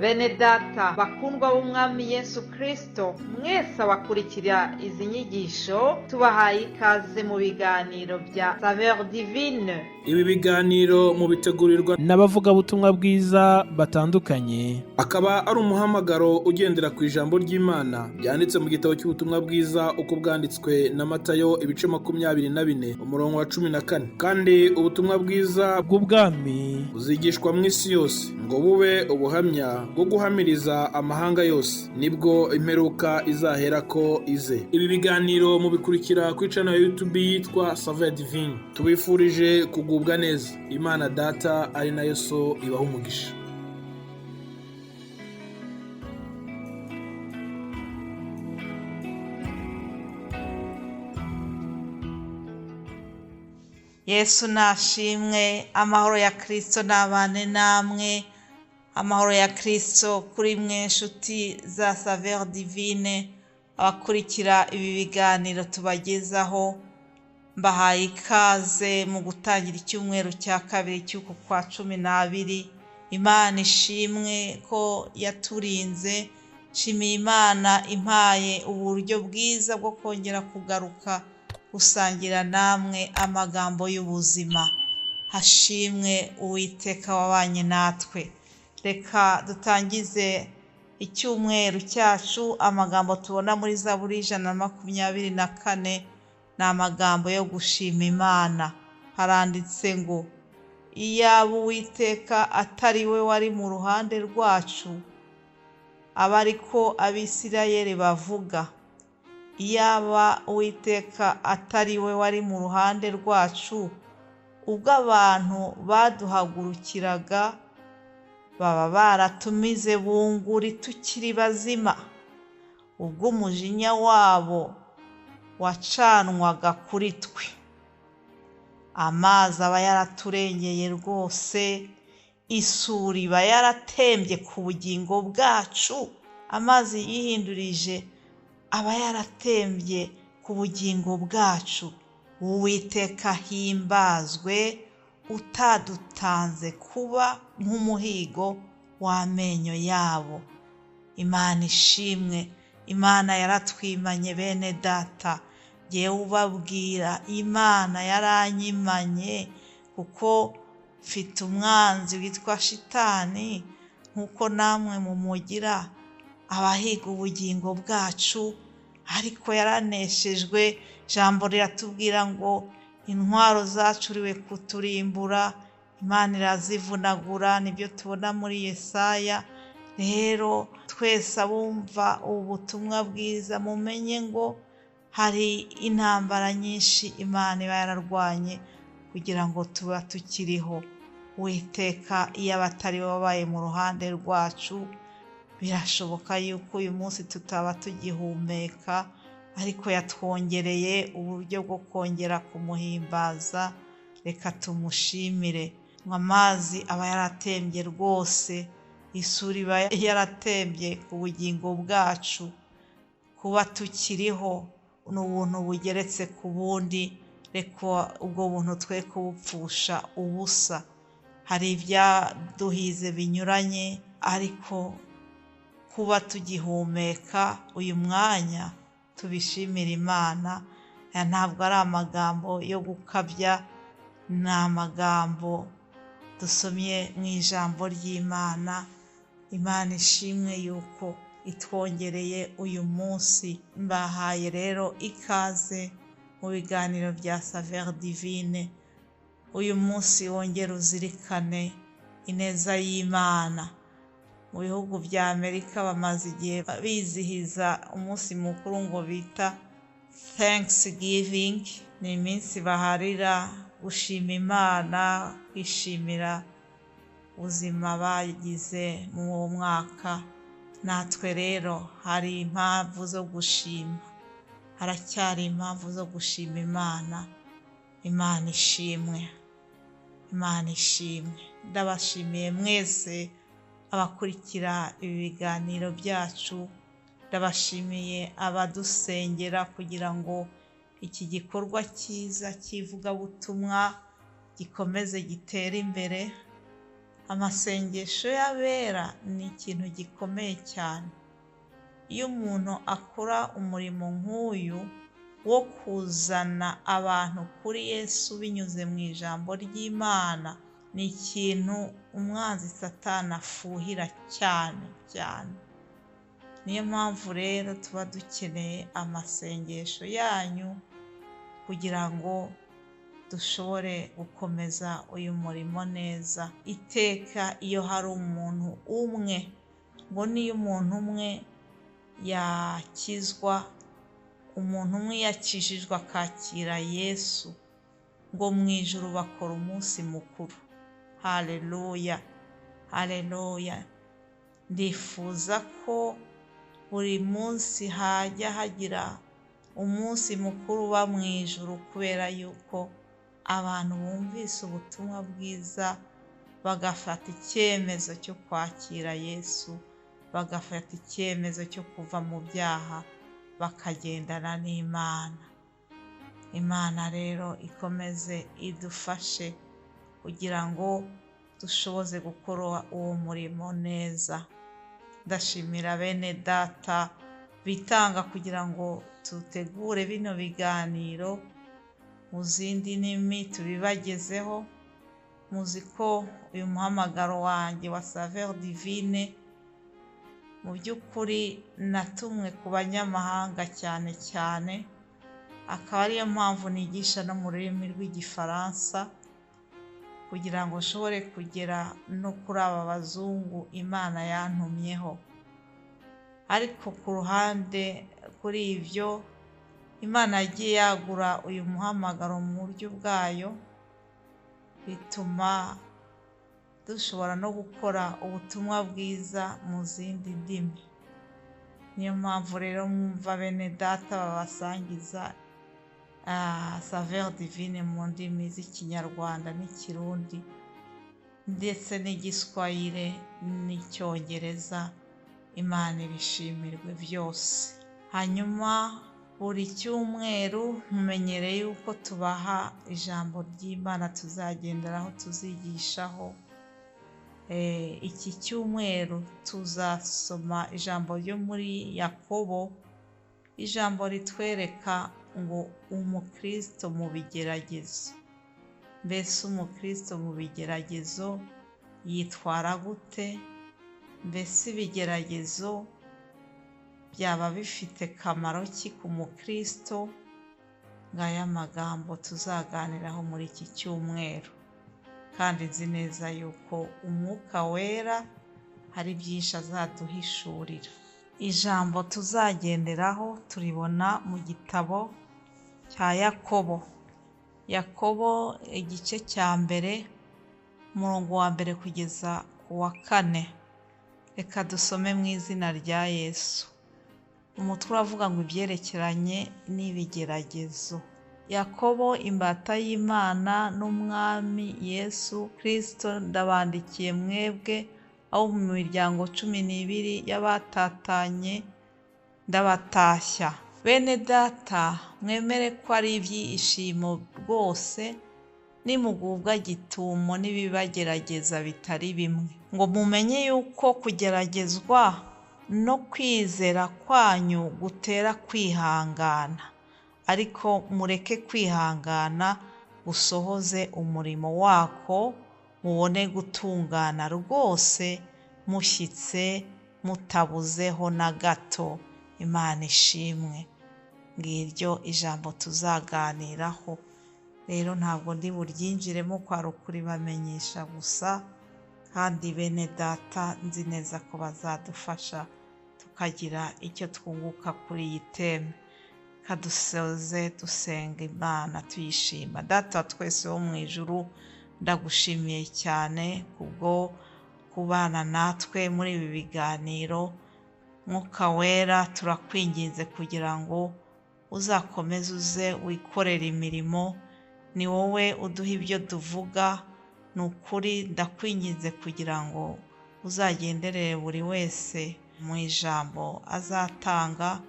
Bene data bakundwa b'Umwami Yesu Kristo, mwese abakurikira izi nyigisho, tubahaye ikaze mu biganiro bya Saveur Divine. Ibi biganiro mubitegurirwa n'abavugabutumwa bwiza batandukanye, akaba ari umuhamagaro ugendera ku ijambo ry'Imana ryanditse mu gitabo cy'ubutumwa bwiza uko bwanditswe na Matayo, ibice 24, umurongo wa 14. Kandi ubutumwa bwiza bw'ubwami buzigishwa mu isi yose ngo bube ubuhamya bwo guhamiriza amahanga yose, nibwo imperuka izaherako ize. Ibi biganiro mubikurikira kuri channel ya YouTube yitwa Saveur Divine. Tubifurije kugubwa neza. Imana Data ari nayo So ibaha umugisha. Yesu nashimwe. Amahoro ya Kristo nabane namwe. Amahoro ya Kristo kuri mwe nshuti za Saveur Divine, abakurikira ibi biganiro tubagezaho. Mbahaye ikaze mu gutangira icyumweru cya kabiri cy'uku kwa 12. Imana ishimwe ko yaturinze. Nshimiye Imana impaye uburyo bwiza bwo kongera kugaruka gusangira namwe amagambo y'ubuzima. Hashimwe Uwiteka wabanye natwe. Reka dutangize icyumweru cyacu. Amagambo tubona muri Zaburi 124 ni amagambo yo gushima Imana. Haranditse ngo: iyaba Uwiteka atari we wari mu ruhande rwacu, aba ariko Abisirayeli bavuga. Iyaba Uwiteka atari we wari mu ruhande rwacu, ubwo abantu baduhagurukiraga, baba baratumize bunguri tukiri bazima, ubwo umujinya wabo wacanwaga kuri twe. Amazi aba yaraturengeye rwose, isuri iba yaratembye ku bugingo bwacu. Amazi yihindurije aba yaratembye ku bugingo bwacu. Uwiteka himbazwe, utadutanze kuba nk'umuhigo w'amenyo yabo. Imana ishimwe. Imana yaratwimanye bene data. Ngewe ubabwira, Imana yaranyimanye, kuko mfite umwanzi witwa Shitani, nk'uko namwe mumugira, abahiga ubugingo bwacu, ariko yaraneshejwe. Ijambo riratubwira ngo intwaro zacuriwe kuturimbura, Imana irazivunagura. Nibyo tubona muri Yesaya. Rero twese abumva ubu butumwa bwiza, mumenye ngo hari intambara nyinshi Imana iba yararwanye kugira ngo tuba tukiriho. Uwiteka iyo abatari babaye mu ruhande rwacu, birashoboka yuko uyu munsi tutaba tugihumeka, ariko yatwongereye uburyo bwo kongera kumuhimbaza. Reka tumushimire. Ngo amazi aba yaratembye rwose, isuri iba yaratembye ku bugingo bwacu. Kuba tukiriho ni ubuntu bugeretse ku bundi. Reka ubwo buntu twe kubupfusha ubusa. Hari ibyaduhize binyuranye, ariko kuba tugihumeka uyu mwanya tubishimira Imana. Aya ntabwo ari amagambo yo gukabya, ni amagambo dusomye mu ijambo ry'Imana. Imana ishimwe yuko itwongereye uyu munsi. Mbahaye rero ikaze mu biganiro bya Saveur Divine. Uyu munsi wongere uzirikane ineza y'Imana. Mu bihugu bya Amerika bamaze igihe bizihiza umunsi mukuru ngo bita Thanksgiving. Ni iminsi baharira gushima Imana, kwishimira ubuzima bagize mu uwo mwaka. Natwe rero hari impamvu zo gushima, haracyari impamvu zo gushima Imana. Imana ishimwe, Imana ishimwe. Ndabashimiye mwese abakurikira ibi biganiro byacu, ndabashimiye abadusengera kugira ngo iki gikorwa cyiza cy'ivugabutumwa gikomeze gitere imbere. Amasengesho y'abera ni ikintu gikomeye cyane. Iyo umuntu akora umurimo nk'uyu wo kuzana abantu kuri Yesu binyuze mu ijambo ry'Imana, ni ikintu umwanzi Satani afuhira cyane cyane. Niyo mpamvu rero tuba dukeneye amasengesho yanyu kugira ngo dushobore gukomeza uyu murimo neza. Iteka iyo hari umuntu umwe, ngo niyo umuntu umwe yakizwa, umuntu umwe yakijijwe akakira Yesu, ngo mu ijuru bakora umunsi mukuru. Haleluya, haleluya. Ndifuza ko buri munsi hajya hagira umunsi mukuru uba mu ijuru, kubera yuko abantu bumvise ubutumwa bwiza bagafata icyemezo cyo kwakira Yesu, bagafata icyemezo cyo kuva mu byaha, bakagendana n'Imana. Imana rero ikomeze idufashe kugira ngo dushoboze gukora uwo murimo neza. Ndashimira bene data bitanga kugira ngo tutegure bino biganiro mu zindi ndimi tubibagezeho. Muzi ko uyu muhamagaro wanjye wa Saveur Divine mu by'ukuri natumwe ku banyamahanga cyane cyane, akaba ariyo mpamvu nigisha no mu rurimi rw'Igifaransa kugira ngo nshobore kugera no kuri aba bazungu Imana yantumyeho. Ariko ku ruhande kuri ibyo, Imana yagiye yagura uyu muhamagaro mu buryo bwayo, bituma dushobora no gukora ubutumwa bwiza mu zindi ndimi. Niyo mpamvu rero mwumva bene data babasangiza Saveur Divine mu ndimi z'Ikinyarwanda n'Ikirundi ndetse n'Igiswahili n'Icyongereza. Imana ibishimirwe byose. Hanyuma buri cyumweru mumenyereye yuko tubaha ijambo ry'Imana tuzagenderaho, tuzigishaho. Iki cyumweru tuzasoma ijambo ryo muri Yakobo, ijambo ritwereka ngo umukristo mu bigeragezo. Mbese umukristo mu bigeragezo yitwara gute? Mbese ibigeragezo byaba bifite kamaro ki ku mukristo? Ngaya magambo tuzaganiraho muri iki cyumweru, kandi nzi neza yuko Umwuka Wera hari byinshi azaduhishurira. Ijambo tuzagenderaho turibona mu gitabo cya Yakobo. Yakobo igice cya mbere, umurongo wa mbere kugeza ku wa 4. Reka dusome mu izina rya Yesu. Umutwe uravuga ngo ibyerekeranye n'ibigeragezo. Yakobo imbata y'Imana n'Umwami Yesu Kristo, ndabandikiye mwebwe abo mu miryango 12 y'abatatanye, ndabatashya. Bene data, mwemere ko ari ibyishimo rwose nimugubwa gitumo n'ibibagerageza bitari bimwe, ngo mumenye yuko kugeragezwa no kwizera kwanyu gutera kwihangana. Ariko mureke kwihangana gusohoze umurimo wako, mubone gutungana rwose, mushyitse mutabuzeho na gato. Imana ishimwe. Ngiryo ijambo tuzaganiraho. Rero ntabwo ndi buryinjiremo, kwari ukuribamenyesha gusa, kandi bene data nzi neza ko bazadufasha tukagira icyo twunguka kuri iyi teme. Kadusoze dusenga Imana tuyishima. Data wa twese wo mu ijuru, ndagushimiye cyane kubwo kubana natwe muri ibi biganiro. Mwuka Wera, turakwinginze kugira ngo uzakomeze uze wikorere imirimo. Ni wowe uduha ibyo tuvuga. Ni ukuri ndakwinginze kugira ngo uzagenderere buri wese mu ijambo azatanga.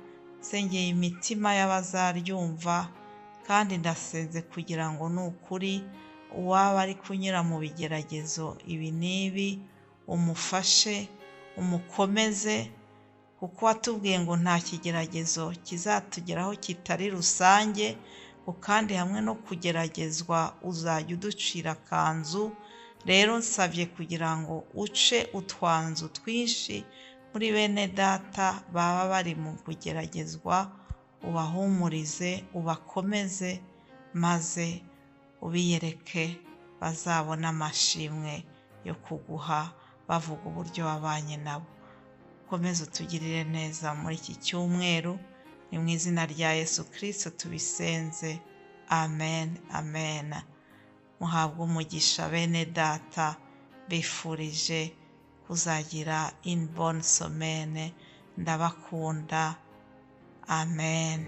Nsengeye imitima y'abazaryumva, kandi ndasenze kugira ngo ni ukuri Uwaba ari kunyura mu bigeragezo ibi n'ibi, umufashe, umukomeze, kuko watubwiye ngo nta kigeragezo kizatugeraho kitari rusange, kandi hamwe no kugeragezwa uzajya uducira akanzu. Rero nsabye kugira ngo uce utwanzu twinshi muri bene data baba bari mu kugeragezwa, ubahumurize, ubakomeze, maze ubiyereke, bazabone amashimwe yo kuguha bavuga uburyo wabanye nabo. Ukomeze utugirire neza muri iki cyumweru, ni mu izina rya Yesu Kristo tubisenze, amen, amen. Muhabwe umugisha bene data, bifurije kuzagira une bonne semaine, ndabakunda, amen.